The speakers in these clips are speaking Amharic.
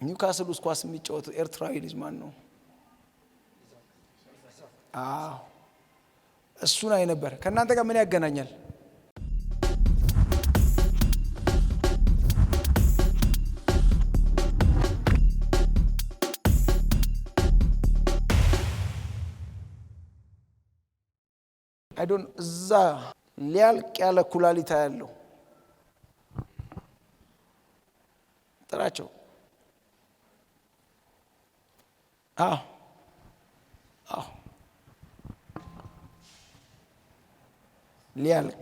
ኒውካስል ውስጥ ኳስ የሚጫወት ኤርትራዊ ልጅ ማን ነው? አዎ፣ እሱን አይ ነበር። ከእናንተ ጋር ምን ያገናኛል? I don't እዛ ሊያልቅ ያለ ኩላሊታ ያለው ጥራቸው። አዎ፣ ሊያልቅ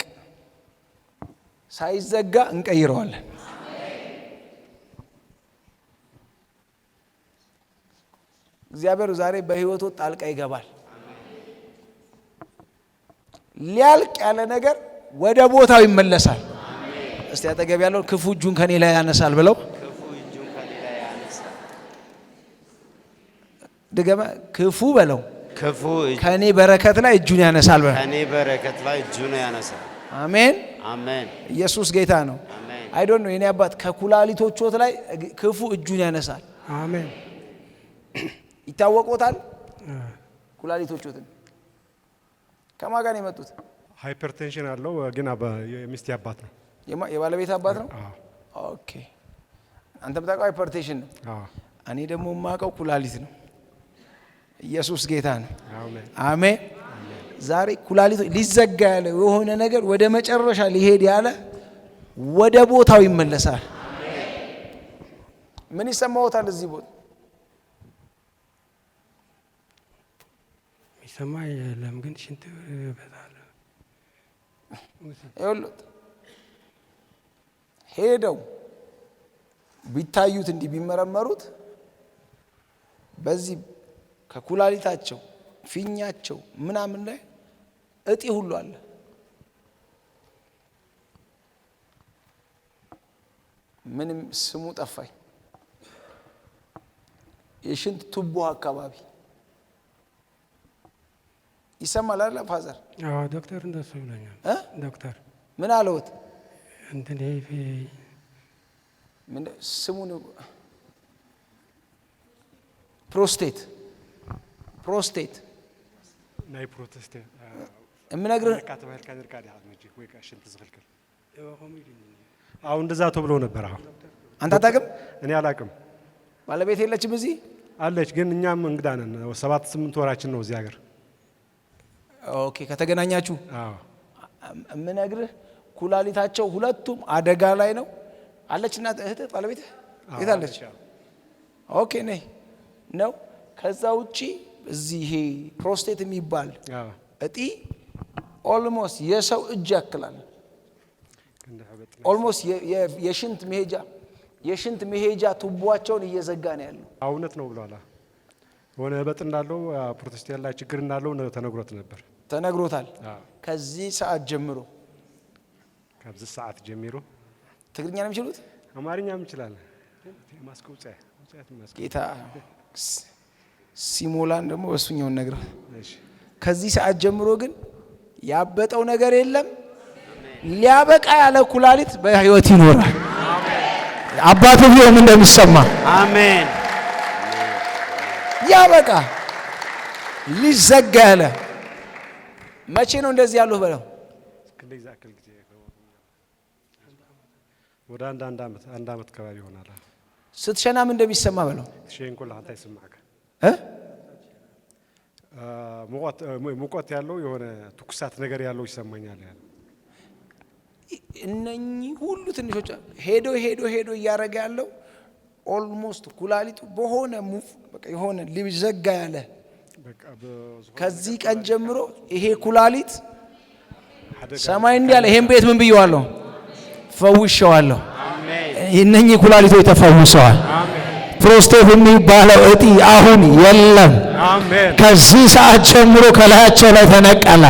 ሳይዘጋ እንቀይረዋለን። እግዚአብሔር ዛሬ በህይወቱ ጣልቃ ይገባል። ሊያልቅ ያለ ነገር ወደ ቦታው ይመለሳል። እስቲ አጠገብ ያለውን ክፉ እጁን ከኔ ላይ ያነሳል ብለው። ክፉ እጁን ከኔ ላይ ያነሳል። ድገመ፣ ክፉ በለው። ክፉ እጅ ከኔ በረከት ላይ እጁን ያነሳል በለው። ከኔ በረከት ላይ እጁን ያነሳል። አሜን። አሜን። ኢየሱስ ጌታ ነው። አሜን። I don't know፣ የኔ አባት፣ ከኩላሊቶቾት ላይ ክፉ እጁን ያነሳል። አሜን። ይታወቆታል። ኩላሊቶቾትን ከማን ጋር ነው የመጡት? Hypertension አለው ግን የሚስቴ አባት ነው። የባለቤት አባት ነው። አዎ። Okay፣ አንተ የምታውቀው hypertension ነው። አዎ። እኔ ደግሞ የማውቀው ኩላሊት ነው። ኢየሱስ ጌታ ነው። አሜን። አሜን። ዛሬ ኩላሊቱ ሊዘጋ ያለ የሆነ ነገር፣ ወደ መጨረሻ ሊሄድ ያለ ወደ ቦታው ይመለሳል። ምን ይሰማዎታል እዚህ ቦታ? የሚሰማ የለም፣ ግን ሽንት ይበዛል። ይኸውልህ፣ ሄደው ቢታዩት፣ እንዲህ ቢመረመሩት በዚህ ከኩላሊታቸው ፊኛቸው ምናምን ላይ እጢ ሁሉ አለ። ምንም ስሙ ጠፋኝ። የሽንት ቱቦ አካባቢ ይሰማል አይደለ father? አዎ፣ ዶክተር እንደሱ ብሎኛል። እ? ዶክተር። ምን አለዎት? እንትን ይሄ ምን ስሙን፣ prostate። ናይ prostate የምነግርህ ካ ተባሂልካ ነርካ ዲኻ መጂ ወይ ከዓ ሽንቲ ዝኽልክል? አሁን እንደዛ ተብሎ ነበር። አሁን አንተ አታውቅም? እኔ አላቅም። ባለቤት የለችም እዚህ? አለች፣ ግን እኛም እንግዳ ነን። 7 8 ወራችን ነው እዚህ ሀገር። Okay፣ ከተገናኛችሁ። አዎ። የምነግርህ ኩላሊታቸው ሁለቱም አደጋ ላይ ነው። አለች እናት፣ እህትህ፣ ባለቤትህ የት አለች? Okay፣ ነይ ነው። ከዛ ውጪ እዚህ ይሄ ፕሮስቴት የሚባል አዎ። እጢ almost የሰው እጅ ያክላል። ክንዲ ሕበጥ። Almost የሽንት መሄጃ ቱቦአቸውን እየዘጋ ነው ያለው። እውነት ነው ብለዋል። የሆነ እበጥ እንዳለው፣ ፕሮቴስት ላይ ችግር እንዳለው ተነግሮት ነበር። ተነግሮታል። አዎ። ከዚህ ሰዓት ጀምሮ ካብዚ ሰዓት ጀሚሩ። ትግርኛ ነው የሚችሉት? አማርኛም እንችላለን። ማስክ ውፅያ ውፅያት ማስክ። ጌታ ሲሞላን ደግሞ በሱኛውን ነግረ እሺ። ከዚህ ሰዓት ጀምሮ ግን ያበጠው ነገር የለም። ሊያበቃ ያለ ኩላሊት በህይወት ይኖራል። አባቱ ቢሆን እንደሚሰማ አሜን። ያበቃ ሊዘጋ ያለ መቼ ነው እንደዚህ ያሉህ በለው። ክንደይ ዝኣክል ጊዜ? ወደ አንድ አመት ከባቢ ይሆናል። ስትሸናም እንደሚሰማ በለው። ትሸይን ኮለኻ እንታይ ይስማዓካ? እ? ሙቀት ያለው፣ የሆነ ትኩሳት ነገር ያለው ይሰማኛል ያለ። እነኚህ ሁሉ ትንሾች ሄዶ ሄዶ ሄዶ እያደረገ ያለው almost ኩላሊቱ በሆነ move በቃ የሆነ ሊዘጋ ያለ በቃ በዝኾነ ከዚህ ቀን ጀምሮ ይሄ ኩላሊት ሓደጋ ሰማይ እንዲህ አለ፣ ይሄን ቤት ምን ብየዋለሁ? ፈውሼዋለሁ። አሜን። እነኚህ ኩላሊቶች ተፈውሰዋል። ፕሮስቴት የሚባለው እጢ አሁን የለም። አሜን። ከዚህ ሰዓት ጀምሮ ከላያቸው ላይ ተነቀለ።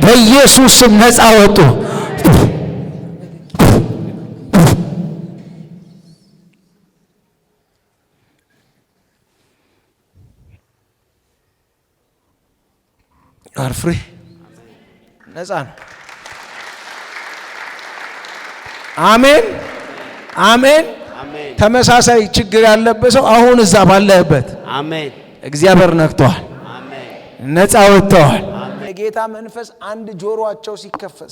በኢየሱስ ስም ነፃ ወጡ። Are free፣ ነፃ ነው። አሜን፣ አሜን። አሜን። ተመሳሳይ ችግር ያለበት ሰው አሁን እዛ ባለህበት አሜን። እግዚአብሔር ነክተዋል፣ አሜን። ነፃ ወጥተዋል። የጌታ መንፈስ አንድ ጆሮአቸው ሲከፈት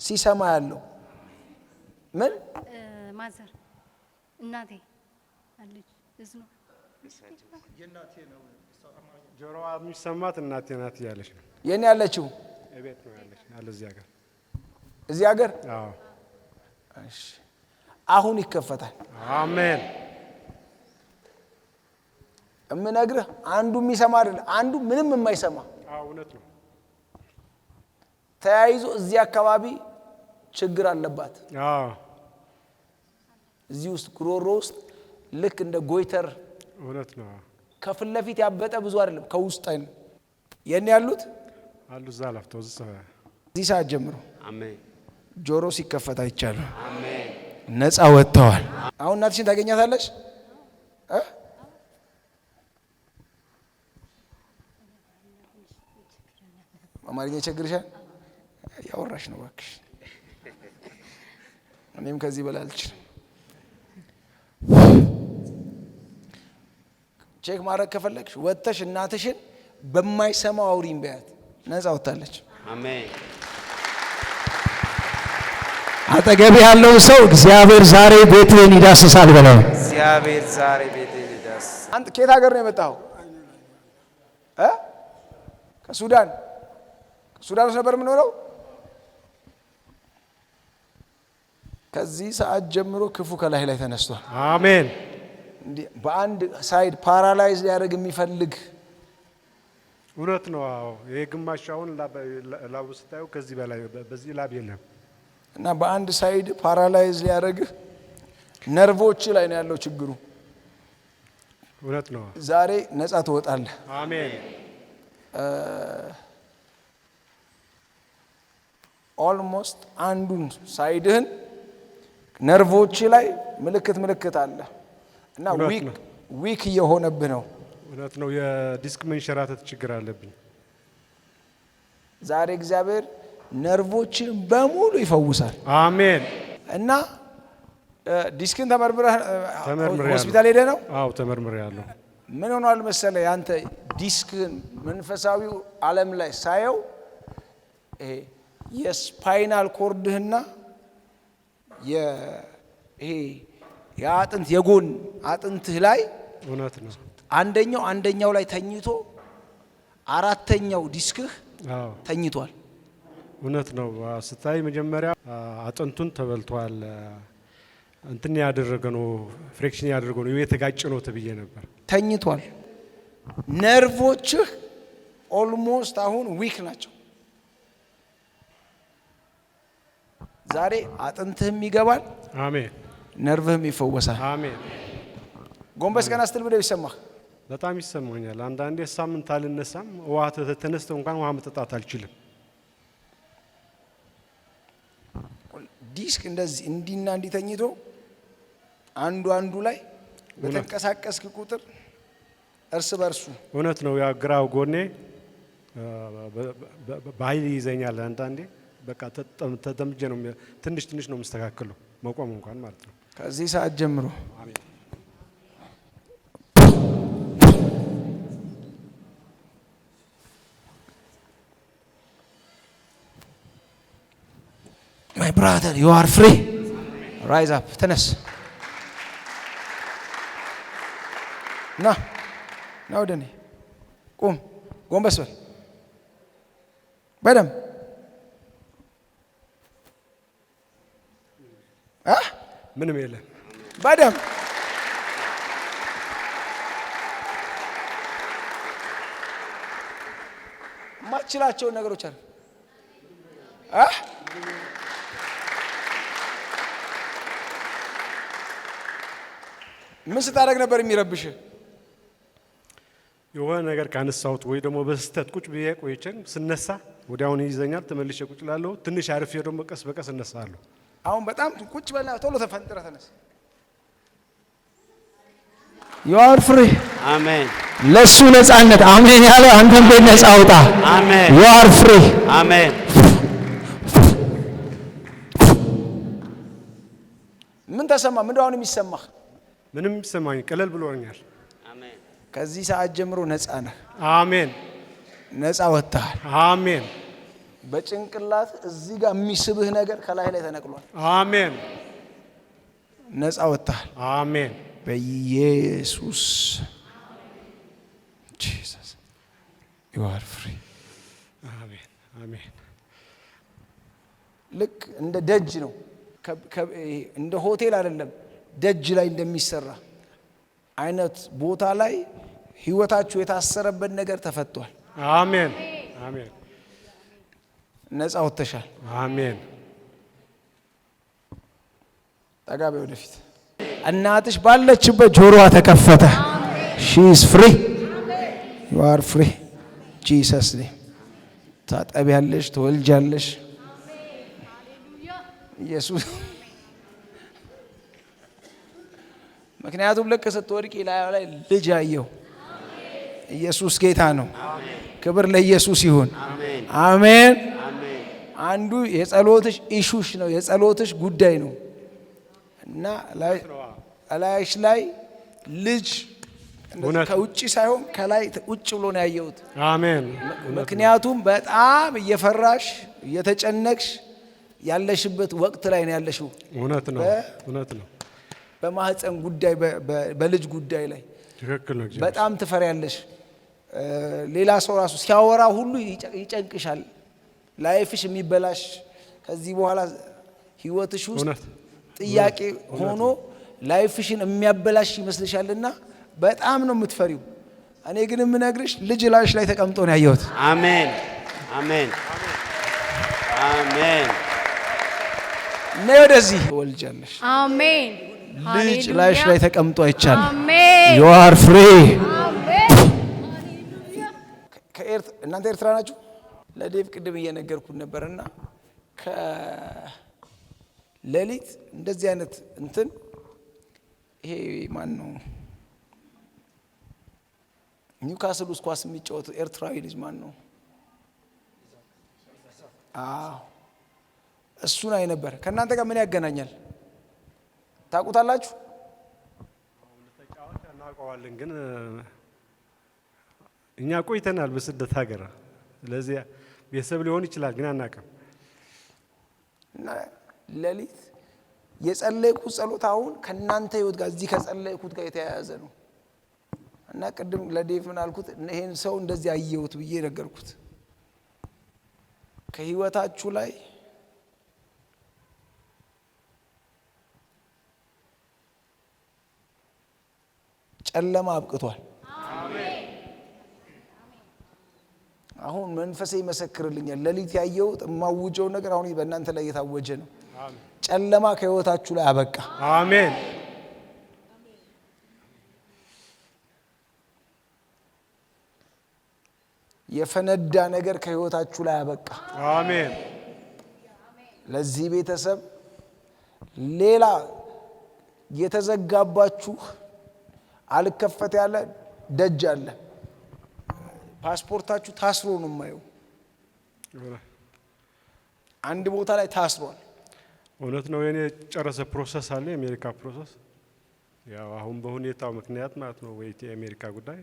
ሲሰማ ያለው ምን Mother እናቴ አለች እዝኗ። ጆሮዋ የሚሰማት እናቴ ናት እያለች ነው። የኔ ያለችው እቤት ነው ያለች ያለ እዚህ ሀገር። እዚህ ሀገር። አዎ። እሺ፣ አሁን ይከፈታል። አሜን። እምነግርህ አንዱ የሚሰማ አይደለም፣ አንዱ ምንም የማይሰማ። አዎ፣ እውነት ነው። ተያይዞ እዚህ አካባቢ ችግር አለባት። እዚህ ውስጥ ጉሮሮ ውስጥ ልክ እንደ goiter። እውነት ነው። ከፊት ለፊት ያበጠ ብዙ አይደለም፣ ከውስጥ አይነ የኔ ያሉት አሉ እዛ ላፍተው እዚህ። እዚህ ሰዓት ጀምሮ አሜን። ጆሮ ሲከፈት አይቻልም። አሜን። ነፃ ወጥተዋል። አሁን እናትሽን ታገኛታለሽ እ? አማርኛ ይቸግርሻል? ያወራሽ ነው እባክሽ። እኔም ከዚህ በላይ አልችልም። Check ማድረግ ከፈለግሽ ወጥተሽ እናትሽን በማይሰማው አውሪኝ በያት። ነፃ ወጥታለች። አሜን። አጠገብ ያለውን ሰው እግዚአብሔር ዛሬ ቤትህን ይዳስሳል በለው። እግዚአብሔር ዛሬ ቤቴን ይዳስስ። አንተ ከየት ሀገር ነው የመጣኸው? እ? ከሱዳን። ሱዳን ውስጥ ነበር የምኖረው። ከዚህ ሰዓት ጀምሮ ክፉ ከላይ ላይ ተነስቷል። አሜን። እንዲህ በአንድ side paralyze ሊያደርግ የሚፈልግ። እውነት ነው። አዎ፣ ይሄ ግማሽ አሁን ላቡ ስታዩ ከዚህ በላይ በዚህ ላብ የለም። እና በአንድ side paralyze ሊያደርግህ ነርቮች ላይ ነው ያለው ችግሩ። እውነት ነው። ዛሬ ነፃ ትወጣለህ። አሜን። Almost አንዱን side ህን ነርቮች ላይ ምልክት ምልክት አለ እና እውነት weak ነው። weak እየሆነብህ ነው። እውነት ነው። የዲስክ መንሸራተት ችግር አለብኝ። ዛሬ እግዚአብሔር ነርቮችን በሙሉ ይፈውሳል። አሜን። እና ዲስክን ተመርምረህ ተመርምሬያለሁ። ሆስፒታል ሄደህ ነው? አዎ፣ ተመርምሬያለሁ። ምን ሆኗል መሰለ፣ ያንተ ዲስክን መንፈሳዊው ዓለም ላይ ሳየው ይሄ የ spinal cord ህና ይሄ የአጥንት የጎን አጥንትህ ላይ እውነት ነው። አንደኛው አንደኛው ላይ ተኝቶ አራተኛው ዲስክህ ተኝቷል። እውነት ነው። ስታይ መጀመሪያ አጥንቱን ተበልቷል። እንትን ያደረገ ነው፣ friction ያደረገ ነው፣ የተጋጨ ነው ተብዬ ነበር። ተኝቷል። ነርቮችህ almost አሁን weak ናቸው። ዛሬ አጥንትህም ይገባል፣ አሜን። ነርቭህም ይፈወሳል። አሜን። ጎንበስ ቀና ስትል ምንድነው ይሰማህ? በጣም ይሰማኛል። አንዳንዴ ሳምንት አልነሳም። ውሃ ተነስተው እንኳን ውሃ መጠጣት አልችልም። ዲስክ እንደዚህ እንዲና እንዲህ ተኝቶ አንዱ አንዱ ላይ በተንቀሳቀስክ ቁጥር እርስ በርሱ። እውነት ነው። ያ ግራው ጎኔ በኃይል ይይዘኛል። አንዳንዴ በቃ ተጠምጄ ነው፣ ትንሽ ትንሽ ነው የምስተካከለው መቆም እንኳን ማለት ነው። ከዚህ ሰዓት ጀምሮ አሜን። My brother, you are free. Rise up. ተነስ። ና ና ወደ እኔ ቁም። ጎንበስ በል በደምብ እ? ምንም የለም። በደምብ። የማትችላቸውን ነገሮች አሉ እ? ምን ስታደርግ ነበር የሚረብሽህ? የሆነ ነገር ካነሳሁት ወይ ደግሞ በስህተት ቁጭ ብዬ ቆይቼ ስነሳ ወዲያውኑ ይይዘኛል። ተመልሼ ቁጭ እላለሁ። ትንሽ አርፌ ደግሞ ቀስ በቀስ እነሳለሁ። አሁን በጣም ቁጭ በልና ቶሎ ተፈንጥረህ ተነስ። You are free. አሜን። ለሱ ነፃነት አሜን ያለ አንተም ቤት ነፃ አውጣ። አሜን። You are free. አሜን። ምን ተሰማ? ምንድነው አሁን የሚሰማህ? ምንም ይሰማኝ ቀለል ብሎኛል። ከዚህ ሰዓት ጀምሮ ነፃ ነህ። አሜን። ነፃ ወጥተሃል። አሜን። በጭንቅላት እዚህ ጋር የሚስብህ ነገር ከላይ ላይ ተነቅሏል። አሜን። ነፃ ወጥተሃል። አሜን። በኢየሱስ Jesus, you are free። አሜን። አሜን። ልክ እንደ ደጅ ነው፣ ይሄ እንደ ሆቴል አይደለም፣ ደጅ ላይ እንደሚሰራ አይነት ቦታ ላይ ህይወታችሁ የታሰረበት ነገር ተፈቷል። አሜን። አሜን። ነፃ ወጥተሻል። አሜን። ጠጋ በይ ወደፊት። እናትሽ ባለችበት ጆሮዋ ተከፈተ። She is free, you are free, Jesus name። ታጠቢያለሽ፣ ትወልጃለሽ። ኢየሱስ ምክንያቱም ልክ ስትወድቂ ላዩ ላይ ልጅ አየሁ። ኢየሱስ ጌታ ነው። ክብር ለኢየሱስ ይሁን። አሜን። አንዱ የጸሎትሽ issue ሽ ነው፣ የጸሎትሽ ጉዳይ ነው እና እላይሽ ላይ ልጅ ከውጭ ሳይሆን ከላይ ውጭ ብሎ ነው ያየሁት። አሜን። ምክንያቱም በጣም እየፈራሽ እየተጨነቅሽ ያለሽበት ወቅት ላይ ነው ያለሽው። እውነት ነው። እውነት ነው። በማህፀን ጉዳይ፣ በልጅ ጉዳይ ላይ ትክክል ነው። እግዚአብሔር በጣም ትፈሪያለሽ። ሌላ ሰው ራሱ ሲያወራ ሁሉ ይጨንቅሻል። Life ሽ የሚበላሽ ከዚህ በኋላ ህይወትሽ ውስጥ ጥያቄ ሆኖ life ሽን የሚያበላሽ ይመስልሻልና በጣም ነው የምትፈሪው። እኔ ግን የምነግርሽ ልጅ ላይሽ ላይ ተቀምጦ ነው ያየሁት። አሜን፣ አሜን፣ አሜን። ነይ ወደዚህ፣ ትወልጃለሽ። አሜን። ልጅ ላይሽ ላይ ተቀምጦ አይቻልም። አሜን። You are free። አሜን። እናንተ ኤርትራ ናችሁ? ለዴቭ ቅድም እየነገርኩት ነበርና ከሌሊት እንደዚህ አይነት እንትን ይሄ ማን ነው? ኒውካስል ውስጥ ኳስ የሚጫወት ኤርትራዊ ልጅ ማን ነው? አዎ፣ እሱን አይ ነበር። ከእናንተ ጋር ምን ያገናኛል? ታውቁታላችሁ? ተጫዋች እናውቀዋለን፣ ግን እኛ ቆይተናል በስደት ሀገር። ስለዚህ ቤተሰብ ሊሆን ይችላል፣ ግን አናውቅም። እና ሌሊት የጸለይኩት ጸሎት አሁን ከእናንተ ህይወት ጋር እዚህ ከጸለይኩት ጋር የተያያዘ ነው። እና ቅድም ለዴቭ ምን አልኩት? ይሄን ሰው እንደዚህ አየሁት ብዬ ነገርኩት። ከህይወታችሁ ላይ ጨለማ አብቅቷል። አሁን መንፈሴ ይመሰክርልኛል። ሌሊት ያየሁት የማውጀው ነገር አሁን በእናንተ ላይ እየታወጀ ነው። ጨለማ ከህይወታችሁ ላይ አበቃ። አሜን። የፈነዳ ነገር ከህይወታችሁ ላይ አበቃ። አሜን። ለዚህ ቤተሰብ ሌላ የተዘጋባችሁ አልከፈት ያለ ደጅ አለ። ፓስፖርታችሁ ታስሮ ነው የማየው። አንድ ቦታ ላይ ታስሯል። እውነት ነው። የኔ ጨረሰ process አለ፣ የአሜሪካ process። ያው አሁን በሁኔታው ምክንያት ማለት ነው ወይ የአሜሪካ ጉዳይ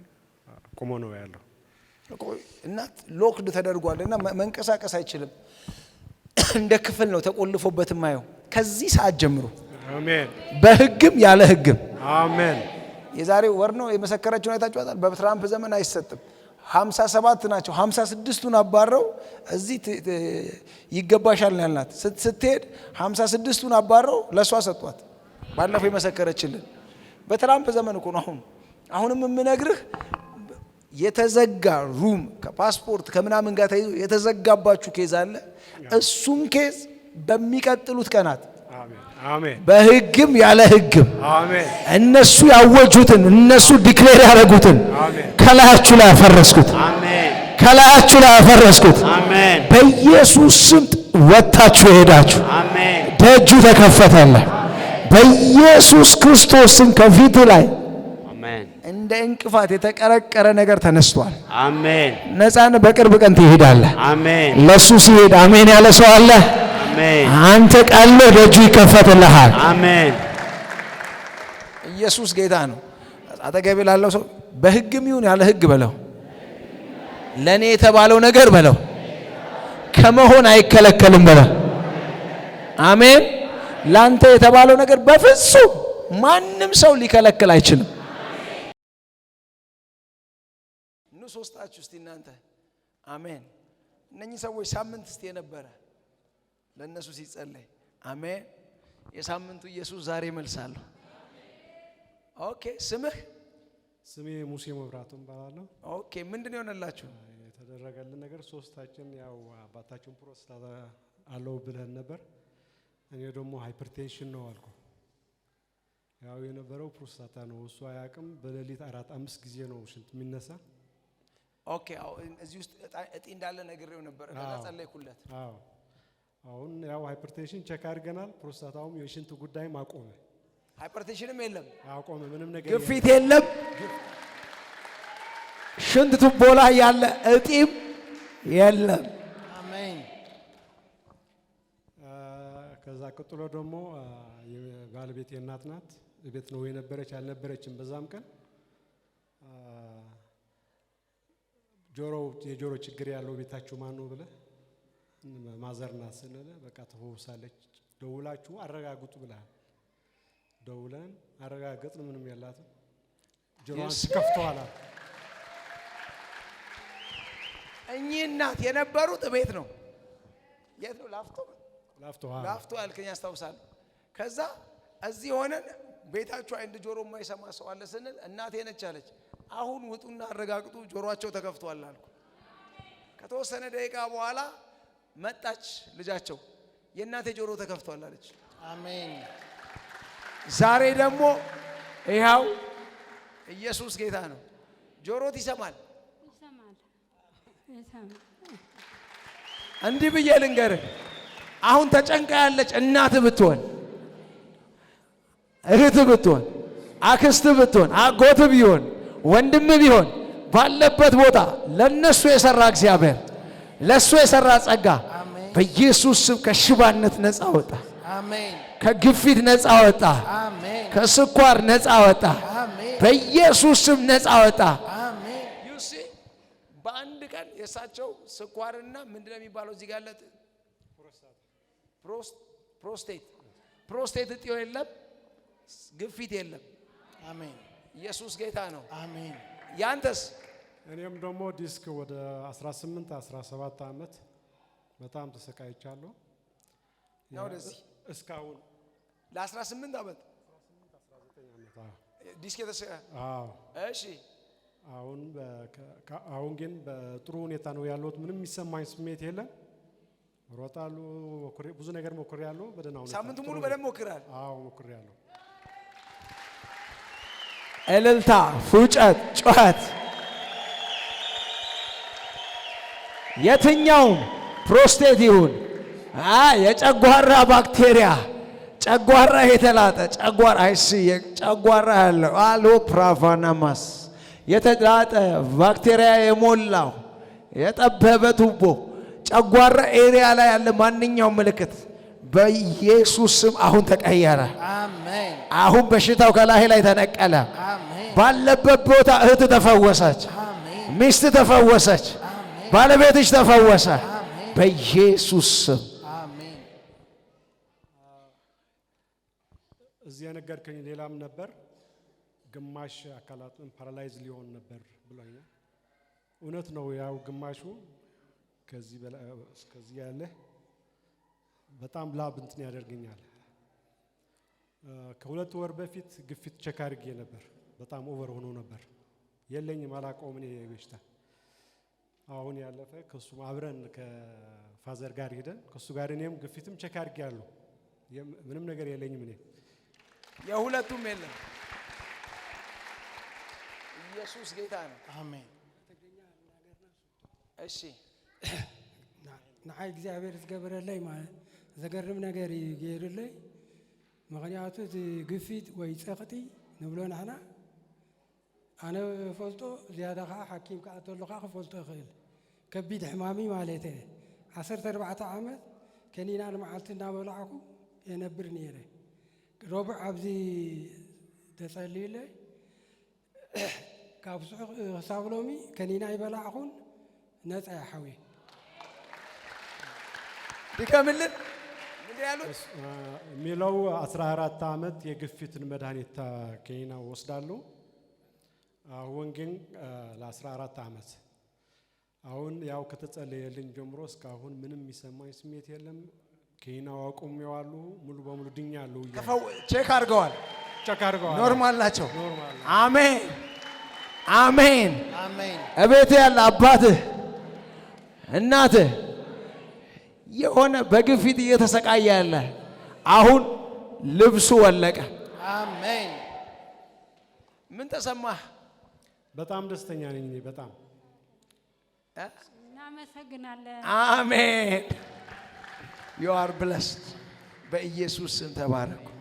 ቆሞ ነው ያለው። እና locked ተደርጓል እና መንቀሳቀስ አይችልም። እንደ ክፍል ነው ተቆልፎበት የማየው። ከዚህ ሰዓት ጀምሮ አሜን። በህግም ያለ ህግም አሜን። የዛሬ ወር ነው የመሰከረችውን አይታችኋታል። በትራምፕ ዘመን አይሰጥም። 57 ናቸው። 56ቱን አባረው እዚህ ይገባሻል ነው ያልናት። ስትሄድ 56ቱን አባረው ለሷ ሰጧት። ባለፈው የመሰከረችልን በትራምፕ ዘመን እኮ ነው። አሁንም የምነግርህ የተዘጋ room ከፓስፖርት ከምናምን ጋር ተይዞ የተዘጋባችሁ case አለ። እሱን case በሚቀጥሉት ቀናት አሜን፣ አሜን። በህግም ያለ ህግም አሜን። እነሱ ያወጁትን እነሱ declare ያደረጉትን አሜን። ከላያችሁ ላይ አፈረስኩት። አሜን። ከላያችሁ ላይ አፈረስኩት። አሜን። በኢየሱስ ስም ወጥታችሁ ሄዳችሁ አሜን። ደጁ ተከፈተልህ። በኢየሱስ ክርስቶስ ስም ከፊት ላይ አሜን። እንደ እንቅፋት የተቀረቀረ ነገር ተነስቷል። አሜን። ነፃን በቅርብ ቀን ትሄዳለህ። አሜን። ለሱ ሲሄድ አሜን ያለ ሰው አለ? አሜን። አንተ ቀሎ ደጁ ይከፈትልሃል። አሜን። ኢየሱስ ጌታ ነው። አጠገብ ላለው ሰው በህግም ይሁን ያለ ህግ በለው፣ ለእኔ የተባለው ነገር በለው ከመሆን አይከለከልም በለው። አሜን። ላንተ የተባለው ነገር በፍጹም ማንም ሰው ሊከለክል አይችልም። ኑ ሶስታችሁ እስቲ እናንተ አሜን። እነኚህ ሰዎች ሳምንት እስቲ የነበረ ለእነሱ ሲጸለይ አሜን። የሳምንቱ ኢየሱስ ዛሬ መልሳለሁ። Okay፣ ስምህ? ስሜ ሙሴ መብራቱ እባላለሁ። Okay፣ ምንድን ነው የሆነላችሁ? የተደረገልን ነገር ሶስታችን ያው አባታችን ፕሮስታት አለው ብለን ነበር። እኔ ደግሞ hypertension ነው አልኩ። ያው የነበረው ፕሮስታታ ነው፣ እሱ አያውቅም። በሌሊት አራት አምስት ጊዜ ነው ሽንት የሚነሳ። Okay፣ አዎ፣ እዚህ ውስጥ እጢ እንዳለ ነግሬው ነበር። ከዛ ጸለይኩለት። አዎ፣ አሁን ያው hypertension check አድርገናል። ፕሮስታታውም የሽንት ጉዳይም አቆመ። Hypertension ም የለም፣ አቆመ። ምንም ነገር ግፊት የለም፣ ሽንት ቱቦ ላይ ያለ እጢም የለም። አሜን። ከዛ ቀጥሎ ደግሞ የባለቤቴ እናት ናት። ቤት ነው የነበረች፣ አልነበረችም በዛም ቀን። ጆሮ የጆሮ ችግር ያለው ቤታችሁ ማን ነው ብለህ mother ናት ስንል በቃ ተፈውሳለች፣ ደውላችሁ አረጋግጡ ብለሃል። ደውለን አረጋገጥን፣ ምንም የላትም። ጆሮዋን ሲከፍተዋል። እኚህ እናት የነበሩት ቤት ነው። የት ነው? ላፍቶ። ላፍቶ። ላፍቶ ያልከኝ ያስታውሳለሁ። ከዛ እዚህ ሆነን ቤታችሁ አንድ ጆሮ የማይሰማ ሰው አለ ስንል እናቴ ነች አለች። አሁን ውጡና አረጋግጡ ጆሮአቸው ተከፍቷል አልኩ። ከተወሰነ ደቂቃ በኋላ መጣች ልጃቸው፣ የእናቴ ጆሮ ተከፍቷል አለች። አሜን። ዛሬ ደግሞ ይኸው ኢየሱስ ጌታ ነው። ጆሮት ይሰማል። ይሰማል፣ ይሰማል። እንዲህ ብዬ ልንገርህ፣ አሁን ተጨንቃ ያለች እናት ብትሆን፣ እህት ብትሆን፣ አክስት ብትሆን፣ አጎት ቢሆን፣ ወንድም ቢሆን ባለበት ቦታ ለነሱ የሰራ እግዚአብሔር ለሱ የሰራ ጸጋ በኢየሱስ ስም ከሽባነት ነፃ ወጣ። አሜን። ከግፊት ነፃ ወጣ። አሜን። ከስኳር ነፃ ወጣ። አሜን። በኢየሱስ ስም ነፃ ወጣ። አሜን። You see፣ በአንድ ቀን የእሳቸው ስኳርና ምንድነው የሚባለው እዚህ ጋር ያለ ፕሮስቴት እጢው የለም፣ ግፊት የለም። አሜን። ኢየሱስ ጌታ ነው። አሜን። ያንተስ? እኔም ደግሞ ዲስክ ወደ 18 17 ዓመት በጣም ተሰቃይቻለሁ። ነው ወደዚህ። እስካሁን ለ18 ዓመት ዓመት አዎ። ዲስክ የተሰ አዎ። እሺ። አሁን ግን በጥሩ ሁኔታ ነው ያለሁት። ምንም የሚሰማኝ ስሜት የለም። ሮጣለሁ፣ ብዙ ነገር ሞክሬያለሁ። በደህና ሁኔታ ሳምንቱ ሙሉ ጥሩ በደንብ ሞክራል። አዎ፣ ሞክሬያለሁ። እልልታ፣ ፉጨት፣ ጩኸት፣ የትኛውም ፕሮስቴት ይሁን የጨጓራ ባክቴሪያ፣ ጨጓራ የተላጠ ጨጓራ አይሲ ጨጓራ ያለው አሎ ፕራቫናማስ የተላጠ ባክቴሪያ የሞላው የጠበበ ቱቦ ጨጓራ area ላይ ያለ ማንኛውም ምልክት በኢየሱስ ስም አሁን ተቀየረ። አሜን። አሁን በሽታው ከላይ ላይ ተነቀለ። አሜን። ባለበት ቦታ እህት ተፈወሰች፣ አሜን። ሚስት ተፈወሰች፣ ባለቤትሽ ተፈወሰ። በኢየሱስ ስም። አሜን። እዚህ የነገርከኝ ሌላም ነበር። ግማሽ አካላቱን paralyze ሊሆን ነበር ብሎኛል። እውነት ነው። ያው ግማሹ ከዚህ በላይ እስከዚህ ያለ በጣም ላብ እንትን ያደርገኛል። ከ2 ወር በፊት ግፊት check አድርጌ ነበር። በጣም over ሆኖ ነበር። የለኝም፣ አላውቀውም እኔ በሽታ። አሁን ያለፈ ከሱ አብረን ከ father ጋር ሄደን ከሱ ጋር እኔም ግፊትም check አድርጌ ያለሁ ምንም ነገር የለኝም እኔ። የሁለቱም የለም። ኢየሱስ ጌታ ነው። አሜን። እሺ። ንዓይ እግዚኣብሔር ዝገበረለይ ማለት ዘገርም ነገር እዩ ገይሩለይ። ምክንያቱ እቲ ግፊት ወይ ፀቕጢ ንብሎ ንሕና ኣነ ፈልጦ ዝያዳ ከዓ ሓኪም ከዓ ተሎ ከዓ ክፈልጦ ይኽእል ከቢድ ሕማሚ ማለት እየ። 14 ዓመት ከኒና ንመዓልቲ እናበላዕኩ የነብር ነይረ። ረቡዕ ኣብዚ ተጸልዩለይ ካብ ስዑ ክሳብ ሎሚ ከኒና ይበላዕኹን ነፃ ሓውየ። ድገምልን። ምንድን ያሉት? የሚለው 14 ዓመት የግፊትን መድኃኒት ኬኒና ወስዳለሁ። አሁን ግን ለ14 ዓመት አሁን ያው ከተጸለየልኝ ጀምሮ እስካሁን ምንም የሚሰማኝ ስሜት የለም። ኬኒናው አቁሜዋለሁ። ሙሉ በሙሉ ድኛለሁ እያሉ Check አድርገዋል። Check አድርገዋል። Normal ናቸው። Normal ነው። አሜን አሜን። አሜን። እቤት ያለ አባትህ እናትህ የሆነ በግፊት እየተሰቃየ ያለ አሁን ልብሱ ወለቀ። አሜን። ምን ተሰማህ? በጣም ደስተኛ ነኝ እኔ በጣም። እናመሰግናለን። አሜን። You are blessed። በኢየሱስ ስም ተባረኩ።